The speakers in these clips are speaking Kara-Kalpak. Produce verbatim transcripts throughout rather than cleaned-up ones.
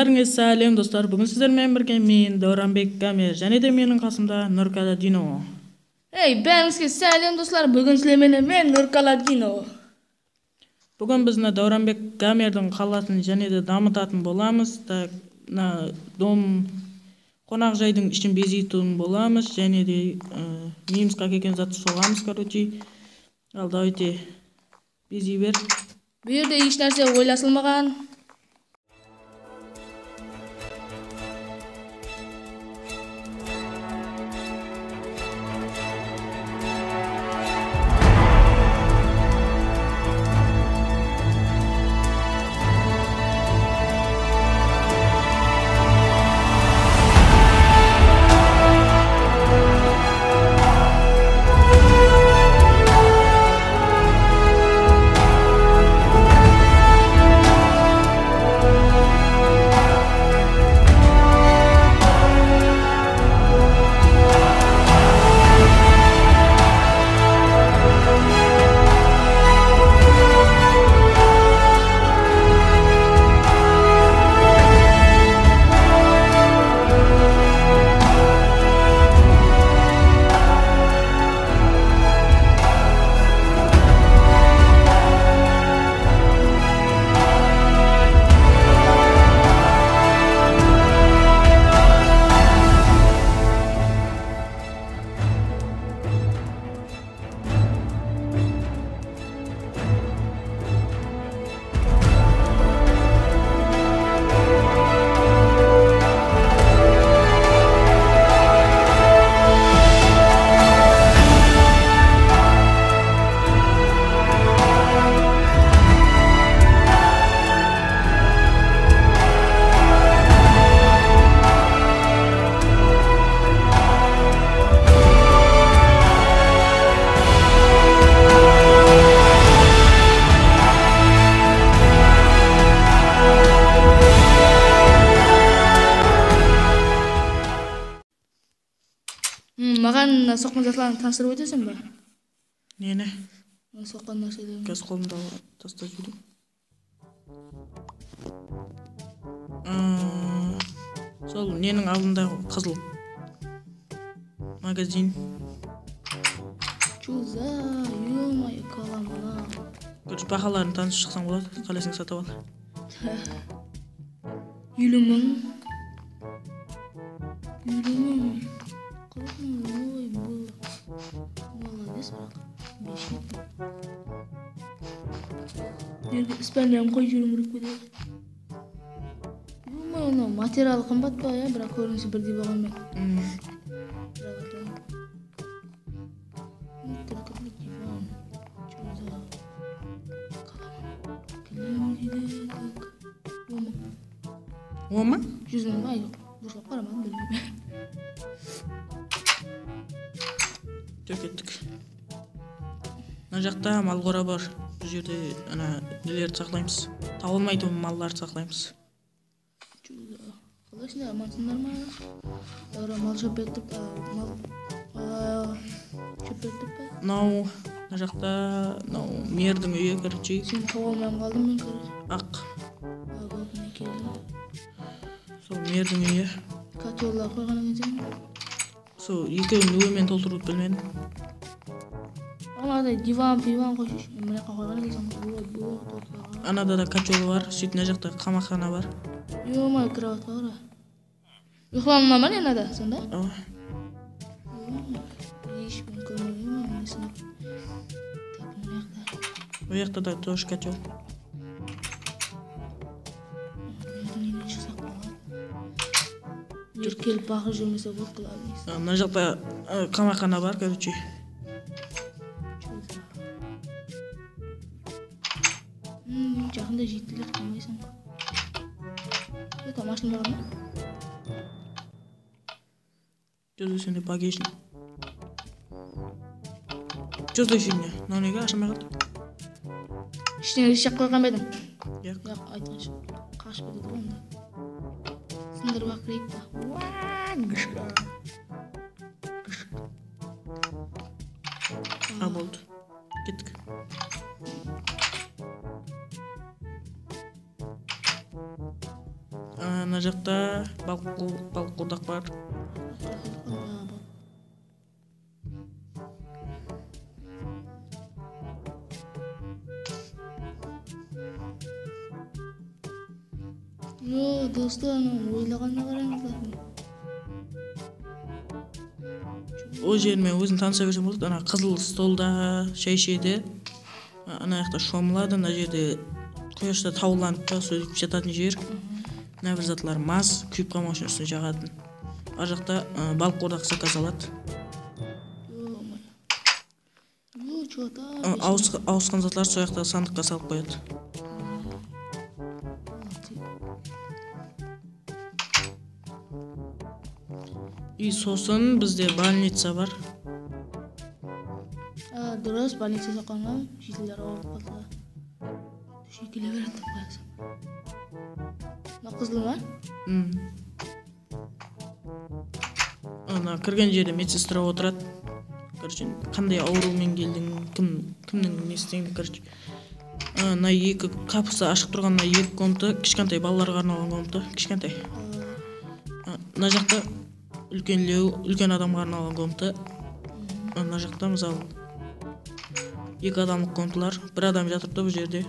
Bárińizge sálem, doslar. Búgin sizler menen birge men, Dáwranbek Gamer, jáne de meniń qasımda Nurkala Dino. Ey, bárińizge sálem, doslar. Búgin sizler menen men, Nurkala Dino. Búgin biz mına Dáwranbek Gamerdiń qalasın jáne de damıtatın bolamız. Tak, mına dom, qonaq jaydıń ishin bezeytuǵın bolamız. Jáne de, ı, miyimizge kelgen zattı soǵamız, короче. Al, давайте, bezey ber. Bu jerde hesh nárse oylasılmaǵan. Hmm, maǵan mına soqqan zatlardı tanıstırıp óteseń be? Neni? Mına soqqan nárselerdi. Házir qolımda tastap jibereyin. Aa, sol neniń aldındaǵı qızıl magazin. Чё за, ё-моё, kalamına. Короче, bahaların tanısıp shıqsań boladı, qáleseń satıp al. Eliw mıń. Eliw mıń. Qırq mıń, oy, bu. Молодец, biraq. Bes júz. Nerge ispánliyam qoyıp jiberiwim kerek pe edi? Umuman, mınaw materialı qımbat pa, ya, biraq kórinisi birdey bolǵan menen. Hmm. Biraq atladım. Trikotnik divan. Чё за? Kalama. Kalama deydi, так. On mıń. On mıń? Júz mıń ba? Yoq, durıslap qaramadım, bilmeymen. Tókettik. Mına jaqta mal qora bar. Bul jerde ana nelerdi saqlaymız. Tawılmaytuǵın mallardı saqlaymız. Qalaysızlar, amansızlar ma? Dawran mal shóp etip, a, mal, a, shóp etip pa? Mınaw, mına jaqta, mınaw merdiń úyi, короче. Seni tawıp almay qaldım men, короче. Aq. A, bak, mine keldim. Sol merdiń úyi. Kotyollar qoyǵan ekenseń. Sol ekewin ne menen toltırıp bilmedim. Anaday divan, pivan qoyshısh. Mına jaqqa qoyǵan ekenseń. Anada da kotyol bar, sóytip mına jaqta qamaqxana bar. Ё-моё, krovатqa qara. Uyqılanıla ma anada, sonda? Awa. Hesh men kórmegenmen, nesine. Tak, mına jaqta. Bu jaqta da тоже kotyol. Mına jerden shıqsaq boladı. Júr. Kelip baqırıp júrmese boladı, главное. A, mına jaqta, a, qamaqxana bar, короче. Hmm, jaqında jetti dep qalmaysań. Eto, mashina bar ma? Что здесь у меня? Багажник. Что здесь у меня? Mınaw nege ashılmay qaldı? Ishine rishak qoyǵan ba ediń? Yoq. Yoq, aytqansha. Qashıp ketedi ǵoy onda. Sındırıp aq kireyik pa? Waa, gishka. Gishka. A, boldı. Kettik. Ana, Mına jaqta balıq qu-, balıq qudaq bar. Yo, dostlar, ana, oylaǵanına qarańızlar. Ol jermen ózin tanısa bersem boladı. Ana, qızıl stolda shay ishedi. Ana jaqta shomıladı, mına jerde, quyash ta tawlanıp ta, sóytip jatatın jer. Mına bir zatlar mas, kúyip qalmaw ushın ústine jaǵatın. Ar jaqta, ı, balıq qudaq zakaz aladı. Yo, chota, awısqan zatlar sol jaqta sandıqqa salıp qoyadı. I sosın bizde bolnica bar. A, durıs, bolnica saqlanǵan, jiydiler awırıp qalsa. Dúshey kele beredi dep qoyasań. Mına qızılı ma? Ana kirgen jerde medsestra otıradı. Короче, qanday awırıwmen keldiń, kim, kimniń nesi teńdi, короче. Ana eki qapısı ashıq turǵan mına eki komnata, kishkentay balalarǵa arnalǵan komnata, kishkentay. A, mına jaqta úlkenlew, úlken adamǵa arnalǵan komnata. A, mına jaqta, mısalı, eki adamlıq komnatalar, bir adam jatırıptı bul jerde.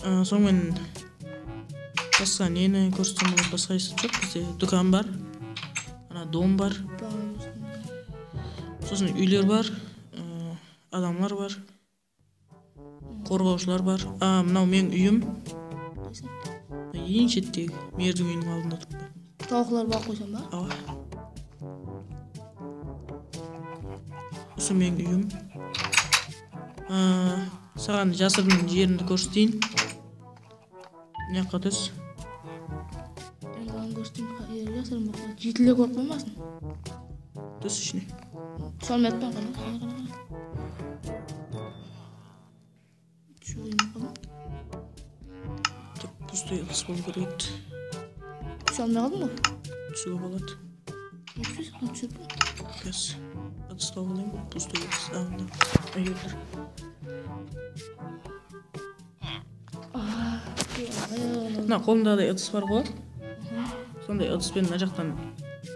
Á, sonıń menen basqa neni kórsetsem boladı, basqa esap joq. Bizde dúkan bar, ana dom bar. Sosın úyler bar, ı, adamlar bar, qorǵawshılar bar. A, mınaw meniń úyim. Eń shettegi, Merdiń úyiniń aldında turıptı. Tawıqlar baǵıp qoysań ba? Awa. Usı meniń úyim. Á, saǵan jasırın jerimdi kórseteyin. Mına jaqqa tús. Endi oǵan kórseteyin, qa-, e, jasırın bolıp qaldı. Jiytiler kórip qoymasın. Tús ishine. Sonı men aytpayın, qara, qara, qara, qara. Túsip qoyayın. Tur, pustay ıdıs bolıw kerek edi. Túse almay qaldım ǵoy. Túsiwge boladı. Túsip, túsip. Gaz. Idıs tawıp alayın, pustay ıdıs. A, mına. Úyde tur. Mına qolımdaǵıday ıdıs bar ǵoy. Sonday ıdıs penen mına jaqtan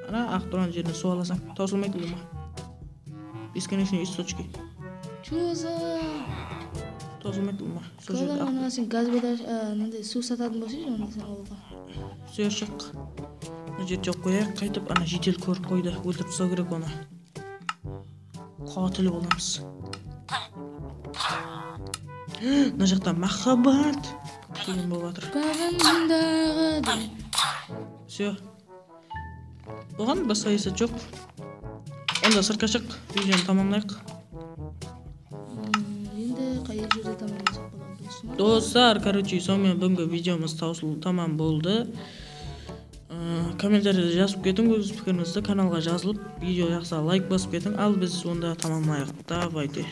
ana aqıp turǵan jerine suw alasań. Tawsılmaydı ulıwma. Бесконечные источники. Чё за? Tawsılmaydı ulıwma. Sol jerde aqıp. Ana sen gaz beda, e, mınday suw satadın bolsaydı, onda sen awılǵa. Sıyırshıq. Mına jerde jawıp qoyayıq. Qaytıp ana jiytel kórip qoydı. Óltirip taslaw kerek onı. Qáwátirli bolamız. Mına jaqta mahabat. Kútilgen bolıp atır. Qandaǵı. Всё. Oǵan basqa esap joq. Onda sırtqa shıq, videonı tamamlayıq. Hmm, endi qay jerde tamamlasaq boladı, doslar? Doslar, короче, sonıń menen búgingi videomız tawsıl-, tamam boldı. Iı, kommentariyada jazıp ketiń óz pikirińizdi, kanalǵa jazılıp, video jaqsa layk basıp ketiń, al biz onda tamamlayıq. Davayte.